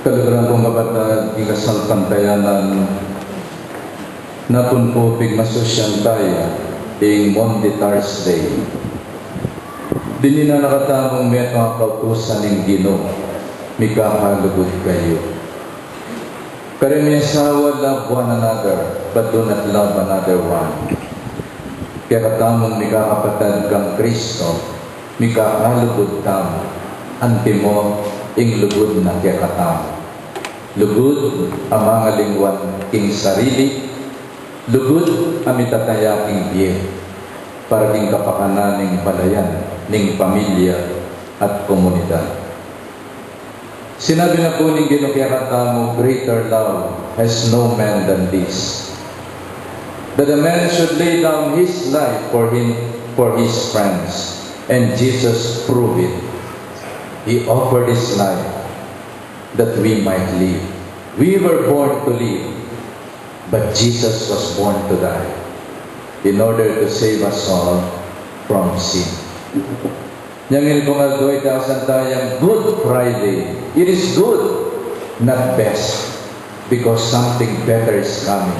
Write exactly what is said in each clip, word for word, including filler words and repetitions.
Kaluguran kung kapatad, king kasalpantayanan, napun pu pigmasusyan taya ing Maundy Thursday. Dinan na katamung metung a kautusan ning Ginu, mikakalugud kayu. Kareng miasawa, love one another, but do not love another one. Kekatamung mikakapatad kang Kristo, mikakalugud tamu, antimo ing lugud na kekatamu. Lugud a mangalingwan king sarili, lugud a mitataya king bie, para king kapakanan ning balayan, ning pamilya at komunidad. Sinabi na pu ning Ginu kekatamu, "Greater love has no man than this, that a man should lay down his life for him, for his friends." And Jesus proved it. He offered his life that we might live. We were born to live, but Jesus was born to die in order to save us all from sin. Nyang ini pung aldo, itasan taya yang Good Friday. It is good, not best, because something better is coming,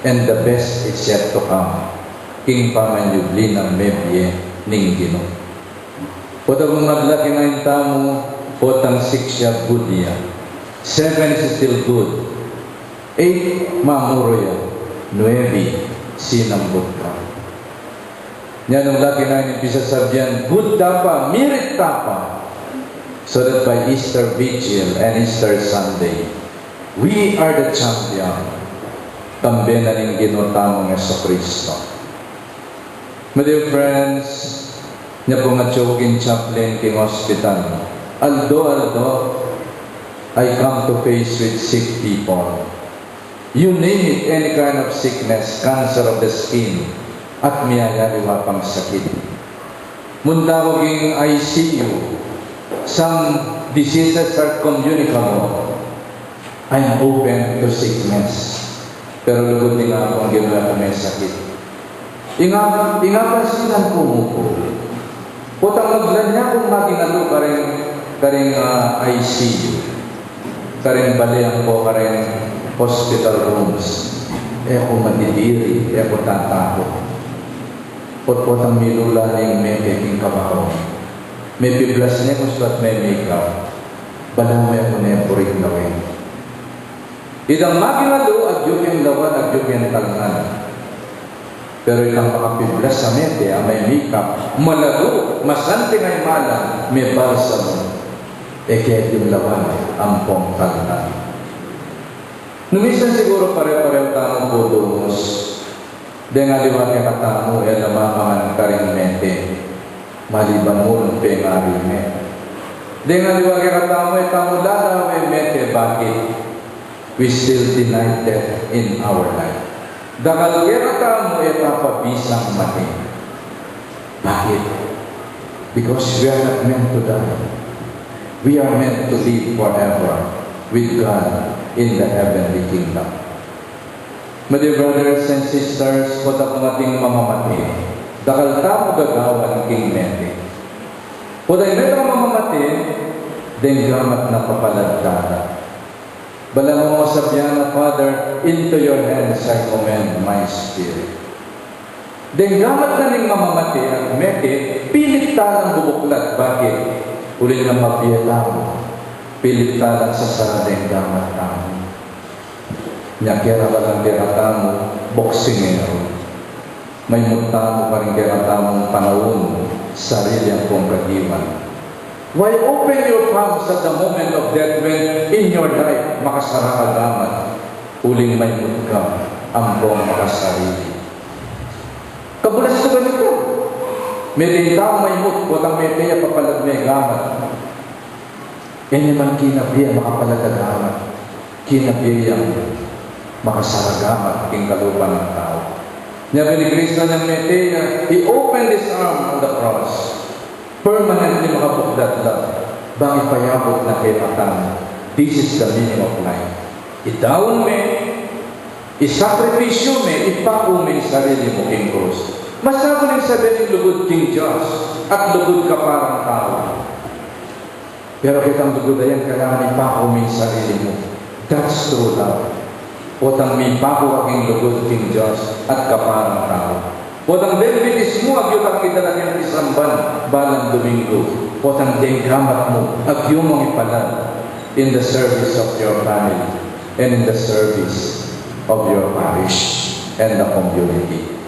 and the best is yet to come. King pamanyubli nang mebie ning Ginu. Potang magla, kinain tamu, potang six ya, good ya. Seven is still good. Eight, mamuru ya. Nuebe, sinambut ka. Nya nung laki na ning pisasabian, good ta pa, mirit ta pa. So that by Easter Vigil and Easter Sunday, we are the champion. Tambe na ning Ginu tamung Jesucristo. My dear friends, nya pung atyu ku king chaplain king hospital, aldo-aldo, I come to face with sick people. You name it, any kind of sickness, cancer of the skin, at miyayaliwa pang sakit. Munta ku king I C U, some diseases are communicable. I'm open to sickness. Pero lugud ning Apung Ginu ku ing sakit. Ing a-, ing apansinan ku mu pu, potang magla, nya kung maging alu karing, karing, ah, I C U, karing bale ampo karing hospital rooms, e ku madidiri, e ku tatakut. Potang milula ning mete king kabaong, mepiblas ne ku sukat me-makeup, balamu e ku ne buring lawen. Itang maging alu, agyu keng lawan, agyu keng talnan. Pero itang makapiblas a mete, a me-makeup, malalu, masanting a imalan, mebalsamu, e ke agyung lawan ampong talnan. Nung minsan siguru pare-parehu tamu pu dumus. Deng aliwa kekatamu e la mamangan karing mete, maliban mu nung pengari ne. Deng aliwa kekatamu e tamu lalawe mete, bakit? We still deny death in our life. Dakal kekatamu e ta pa bisang mate. Bakit? Because we are not meant to die. We are meant to live forever with God in the heavenly kingdom. My dear brothers and sisters, potang ating mamamate, dakal tamu gagawan king mete. Potang metung a mamamate, deng gamat na papalad tala. Balamu mung sabian na, "Father, into your hands I commend my spirit." Deng gamat na ning mamamate at mete, pilit talang bubuklat. Bakit? Uli na mabie tamu, pilit talang sasara deng gamat tamu. Nya kera balang kekatamu, boksingero. Maymut tamu karing kekatamung panaun, sarili ampong kadiwan. Why open your palms at the moment of death when in your life makasara ka gamat, uling maymut ka ampong makasarili? Kabulastugan ita. Mete ing tau maymut, potang mete ya papalad me gamat. E ne man kinabie makapalad a gamat, kinabie yang makasara gamat king kalupa nang tau. Nya bini Kristo nyang mete ya, he opened his arm on the cross. Permanently makabuklat la, bang ipayabut na kekatamu. This is the meaning of life. Idaun me, isakripisyu me, ipaku me ing sarili mu king krus. Masagu ning sabyan ing lugud king Dios at lugud kaparang tau. Pero kitang lugud a yan, kailangan ipaku mu ing sarili mu. That's true love. Potang mipaku ka king lugud king Dios at kaparang tau. Potang deng bitis mu, agyu kang idala king pisamban balang Domingo. Potang deng gamat mu, agyu mung ipalad in the service of your family and in the service of your parish and the community.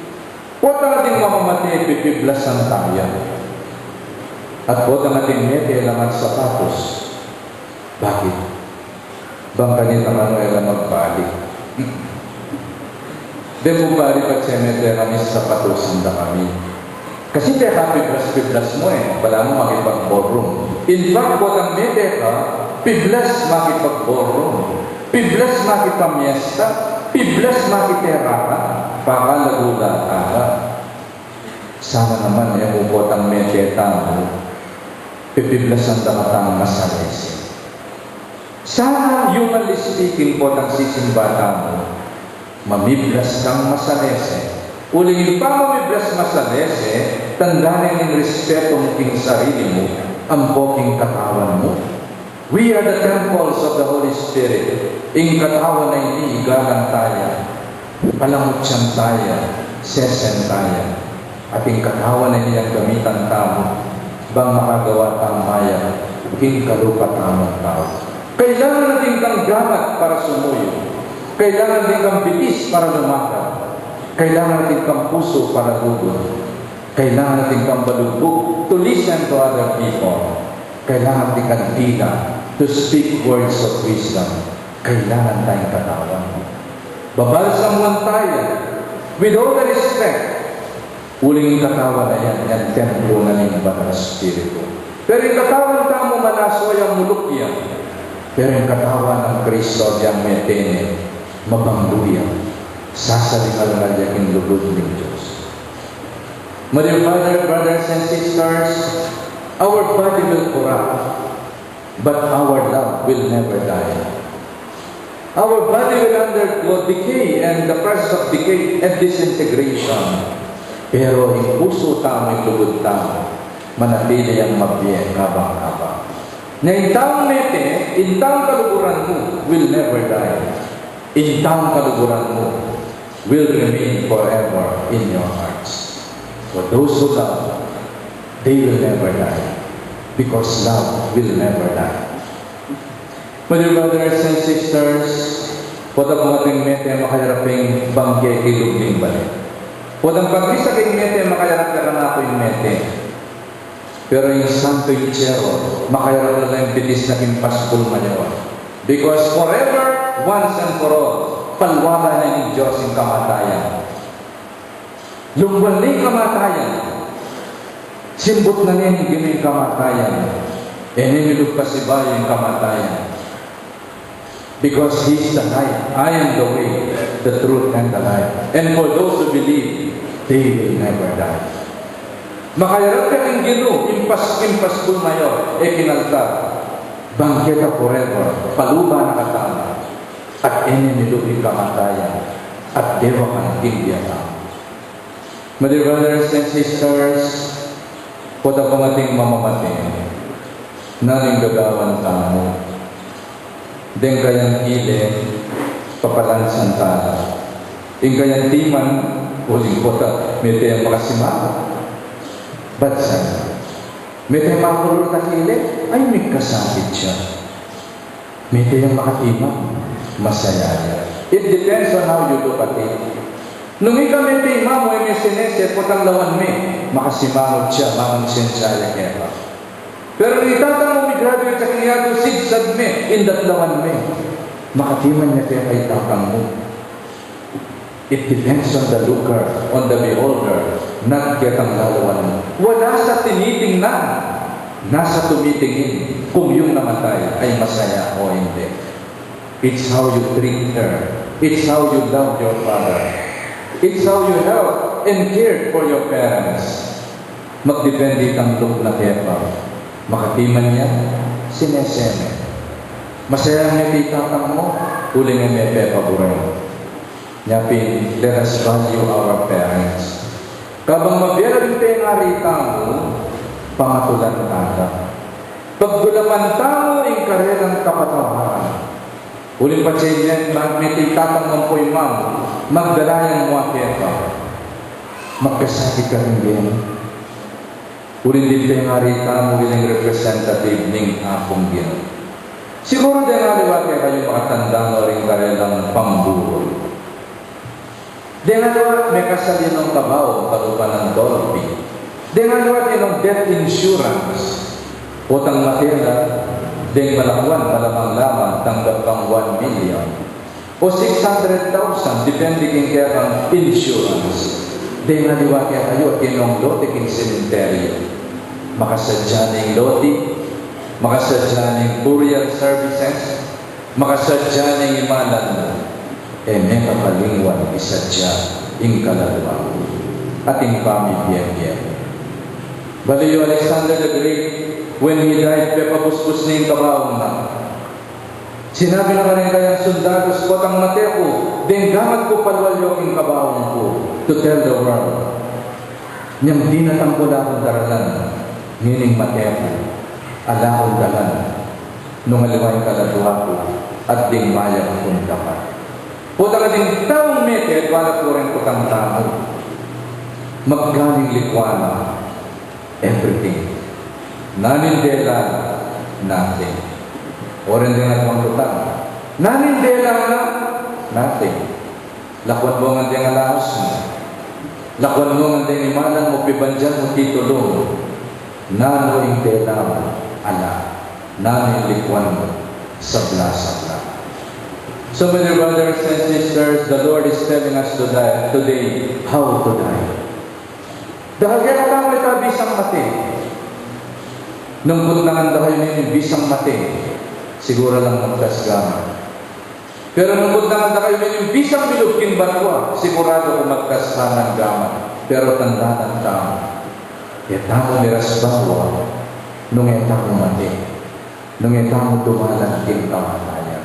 Potang ating mamamate, pipiblasan taya. At potang ating mete, alang sapatos. Bakit? Bang kanita kanu e la magbalik. Deng pu, pari, patse mete kami, sapatusan da kami. Kasi teka, piblas-piblas mu e, balamu makipag-ballroom. In fact, potang mete ka, piblas makipag-ballroom. Piblas makipamiesta. Piblas makiteraka. Pakalagu la talaga. Sana naman, e mu potang mete tamu, pipiblasan da katang masalese. Sana, humanly speaking, potang sisimba tamu, mamiblas kang masalese. Uling pamamiblas masalese, tanda ne ing respetu mu king sarili mu, ampo king katawan mu. We are the temples of the Holy Spirit. Ing katawan a ini, igalang taya, palamutyan taya, sesen taya. At ing katawan a ini ing gamitan tamu bang makagawa tang mayap king kalupa tamung tau. Kailangan atin kang gamat para sumuyu. Kailangan atin kang bitis para lumakad. Kailangan atin kang pusu para lugud. Kailangan atin kang balugbug to listen to other people. Kailangan atin kang dila to speak words of wisdom. Kailangan tayang katawan. Babalsamuan taya, with all the respect. Uling ing katawan a yan, yan templo na ning Banal a Espiritu. Pero ing katawan tamu, malaso ya, muluk ya. Pero ing katawan nang Kristo, agyang mete ne, mabanglu ya. Sasalingalngal ya king lugud ning Dios. My dear father, brothers and sisters, our body will corrupt, but our love will never die. Our body will undergo decay and the process of decay and disintegration. Pero ing pusu tamu, ing lugud tamu, manatili yang mabie kabang-kabang. Nya ing taung mete, ing taung kaluguran mu will never die. Ing taung kaluguran mu will remain forever in your hearts. For those who love, they will never die, because love will never die. My dear brothers and sisters, potang ating mete makayarap ing bangke kilub ning bale. Potang pagrisak ing mete makayarap ya kanaku ing mete. Pero ing Santo Entierro, makayarap la ing bitis na king Paskul Mayor. Because forever, once and for all, palwagan na ning Dios ing kamatayan. Lumban ne ing kamatayan. Simbut na ne ning Ginu ing kamatayan. E ne milub pasibayu ing kamatayan. Because He is the light. "I am the way, the truth, and the life. And for those who believe, they will never die." Makayarap ya king Ginu, ing Pas-, ing Paskul Mayor, e king altar. Bangke ta forever, paluban na katamu, at e ne milub ing kamatayan, at dewa kang king bie tamu. My dear brothers and sisters, potang ating mamamate, nanu ing gagawan tamu? Deng kayang kile, papalansan tala. Ing kayang timan, uling pota, mete yang makasimangu. But sa, mete yang makulul a kile, ay, mikasakit ya. Mete yang makatiman, masaya ya. It depends on how you look at it. Nung ika mete, imamu e me sinese, potang lawan me, makasimangu ya, makonsensya ya keka. Pero nung ing tatang mu, mi-graduate ya king yatu, sigsag me, indat lawan me, makatiman ya keka ing tatang mu. It depends on the looker, on the beholder, not ketang lalawan. Wala sa tinitingnan, nasa tumitingin kung yung namatay ay masaya o hindi. It's how you treat her. It's how you love your father. It's how you help and care for your parents. Magdepende itang look na keka. Makatiman ya, sinese me. Masaya me king tatang mu, uling e me pepaburen. Nya pin, let us value our parents. Kabang mabie la ring pengari tamu, pangatulan tala. Pagulapan tamu ing karelang kapatawaran. Uling patse ing mete, tatang mampu ing mamu, magdala yang mua keka. Magkasakit ka rin din. Uling ding pengari tamu, uling representative ning Apung Ginu. Siguru deng aliwa kekayu makatanda no ring karelang pamburol. Deng aliwa, mekasali nong kabaung kalupa nang dolphin. Deng aliwa, deng death insurance. Potang mate la, deng malakuan, malamang-lamang, tanggap kang one million o six hundred thousand, depende king kekang insurance. Deng aliwa kekayu, atin nong lote king sementeryo. Makasadya ning lote, makasadya ning burial services, makasadya ning imalan mu, e me kapalingwan isadya ing kaladwa mu at ing pamibie-bie mu. Bale yu, Alexander the Great, when he died, pepabusbus ne ing kabaung na. Sinabi na karing kayang sundalus, "Potang mate ku, deng gamat ku palual yu king kabaung ku, to tell the world. Nyang dinatang ku, ala kung daralan, ngening mate ku, ala kung dalan, nung aliwa ing kaladwa ku, at ding mayap kung dapat." Potang ating taung mete, balu ku ring kutang tamu, magkaning likuan na, everything. Nanu ing dela na? Nothing. O rin deng atwang kutang, nanu ing dela na? Nothing. Lakuan mu ngan deng alahas mu. Lakuan mu ngan deng imalan mu, pibandian mu titulu mu. Nanu ing dela mu? Ala. Nanu ing likuan mu? Sabla-sabla. So, my dear brothers and sisters, the Lord is telling us today, today how to die. Dakal kekatamu ita bisang mate. Nung kutnangan da kayu ning bisang mate, sigura lang magkas gamat. Pero nung kutnangan da kayu ning bisang milub king banua, siguradu kung magkas pa ngan gamat. Pero tandanan tamu, e tamu miras banua nung e tamu mate, nung e tamu dumalan king kamatayan.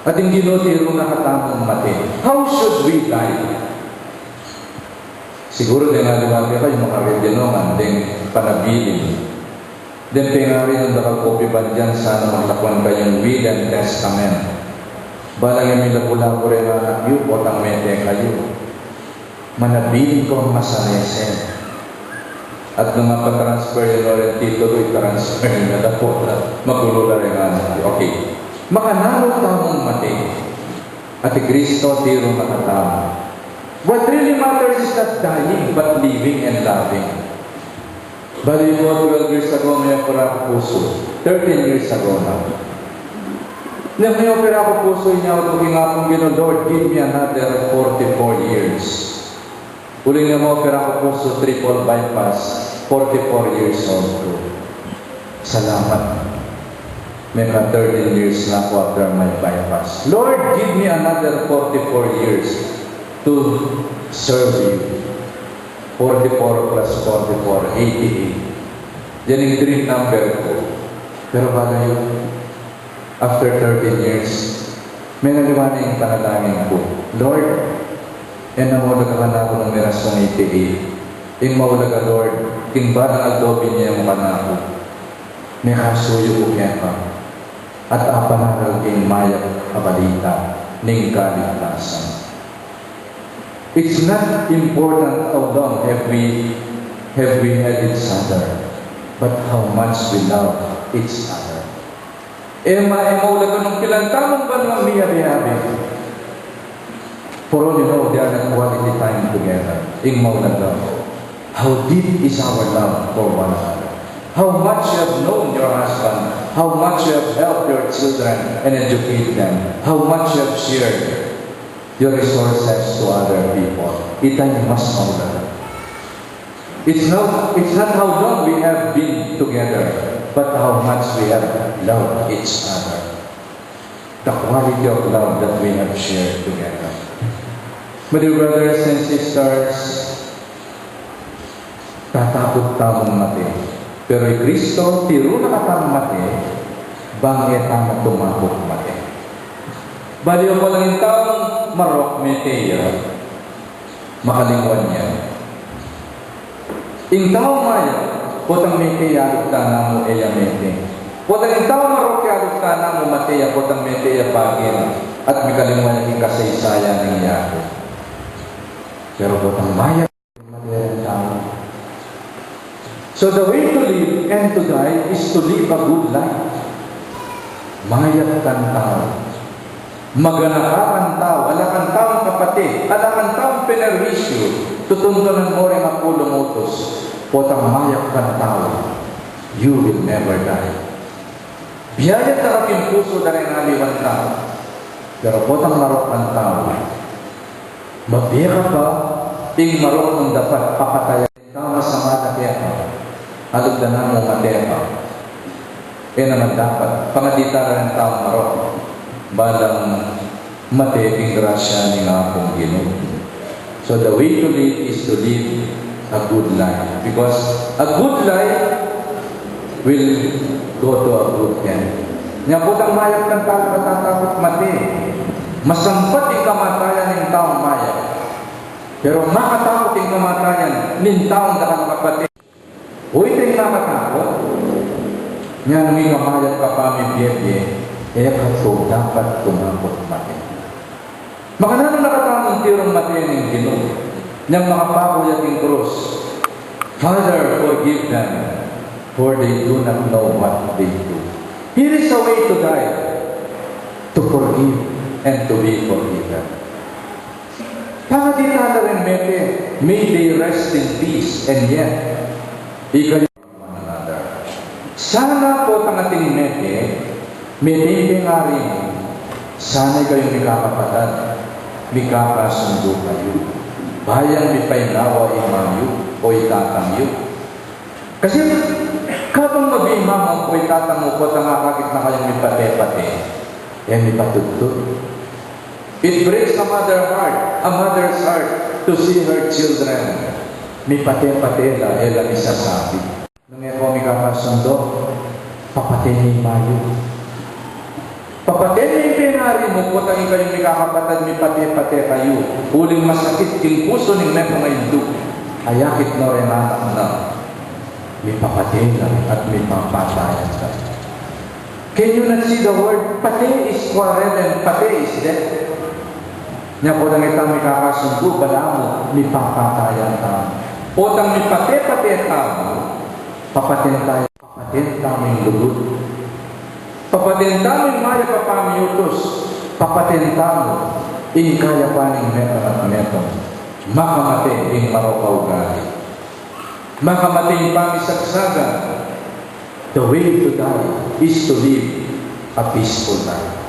At ing Ginu tiru na katamung mate. How should we die? Siguru deng aliwa kekayu makaririnan deng panabilin, deng pengari nung dakal ku pibandian, sana maglakuan kayung will and testament. Balang e milapu-lapu reng anak yu, potang mete kayu, manabilin kung masalese. At nung mapatransfer ya no ring titulu, i-transfer na da ku, makulu la reng anak yu. Okay. Makananu tamung mate? At i Kristo tiru na katamu. What really matters is not dying, but living and loving. Bale yu, twelve years ago, miyopera ku pusu. Thirteen years ago na. Nung miyopera ku pusu, inyawad ku king Apung Ginu, "Lord, give me another forty-four years." Uling nung miyopera ku pusu, triple bypass, forty-four years old ku. Salamat. Meka thirteen years na ku after my bypass. Lord, give me another forty-four years to serve you. Forty-four plus forty-four, eighty-eight. Yan ing dream number ku. Pero balu yu, after thirteen years, menaliwa na ing panalangin ku, "Lord, e na mu la kanaku nung miras kung eighty-eight. Ing maulaga, Lord, king balang aldo binye mu kanaku, mekasuyu ku keka at apangaral king mayap a balita ning kaligtasan." It's not important how long have we, have we had each other, but how much we love each other. E ma, e maulaga nung pilan tamung banuang miyabe-yabe. For all you know, they are not quality time together. Ing maulaga, how deep is our love for one another? How much you have known your husband? How much you have helped your children and educate them? How much you have shared your resources to other people? Ita ing mas maulaga. It's not, it's not how long we have been together, but how much we have loved each other. The quality of love that we have shared together. My dear brothers and sisters, tatakut tamung mate. Pero i Kristo, tiru na katamung mate, bang e tamu tumakut mate. Bale yu, palang ing taung marok mete ya, makalingwan ya. Ing taung mayap, Potang mete ya, alugtan na mu, e ya mete. Potang ing taung marok ya, alugtan na mu, mate ya. Potang mete ya, bage na. At mikalingwan ya king kasaysayan ning yabe. Pero potang mayap, mate ya ing tau. So the way to live and to die is to live a good life. Mayap kang tau. Maganaka kang tau, ala kang taung kapate, ala kang taung pinerwisyu, tutuntunan mo reng apulung utus, potang mayap kang tau, you will never die. Biyayat na ka king pusu da reng aliwang tau, pero potang marok kang tau, mabie ka pa, ing marok mung dapat papatayan. Tau masama na keka, alugdan na mu, mate ka. E naman dapat pangadi tala ring taung marok, balang mate king grasya ning Apung Ginu. So the way to live is to live a good life, because a good life will go to a good end. Nya potang mayap kang tau, matatakut mate. Masampat ing kamatayan ning taung mayap. Pero makatakut ing kamatayan ning taung dakal kapate. O, ita ing makatakut? Nya nung ika mayap ka pa mibie-bie, e ka dapat tumakut mate. Makananu na katamu ing tirung mate ning Ginu? Nyang makapaku ya king krus, "Father, forgive them, for they do not know what they do." Here is a way to die, to forgive and to be forgiven. Pangadi tala ring mete, "May they rest in peace," and yet, ika one another. Sana potang ating mete, mete ing pengari mu, sana ikayung mikakapatad, mikakasundu kayu. Ba yang mipainawa i mama yu o i tata yu? Kasi kabang mabie i mama mu o i tata mu, potang akakit na kayung mipate-pate, e mipatudtud. It breaks a mother heart, a mother's heart to see her children mipate-pate la, e la misasabi. Nung e ko mikakasundu, papate ne i mama yu. Papate ne ing pengari mu, potang ikayung mikakapatad, mipate-pate kayu. Uling masakit king pusu ning metung a indu a akit no reng anak na mipapate na at mipapatayan na. Can you not see the word? Pate is quarrel and pate is death. Nya potang ita mikakasundu, balamu mipapatayan tamu. Potang mipate-pate tamu, papaten tamu, papaten tamu ing lugud. Papaten tamu ing mayap a pamiutus. Papaten tamu ing kayapan ning metung at metung. Makamate ing marok a ugali. Makamate ing pamisagsagan. The way to die is to live a peaceful life.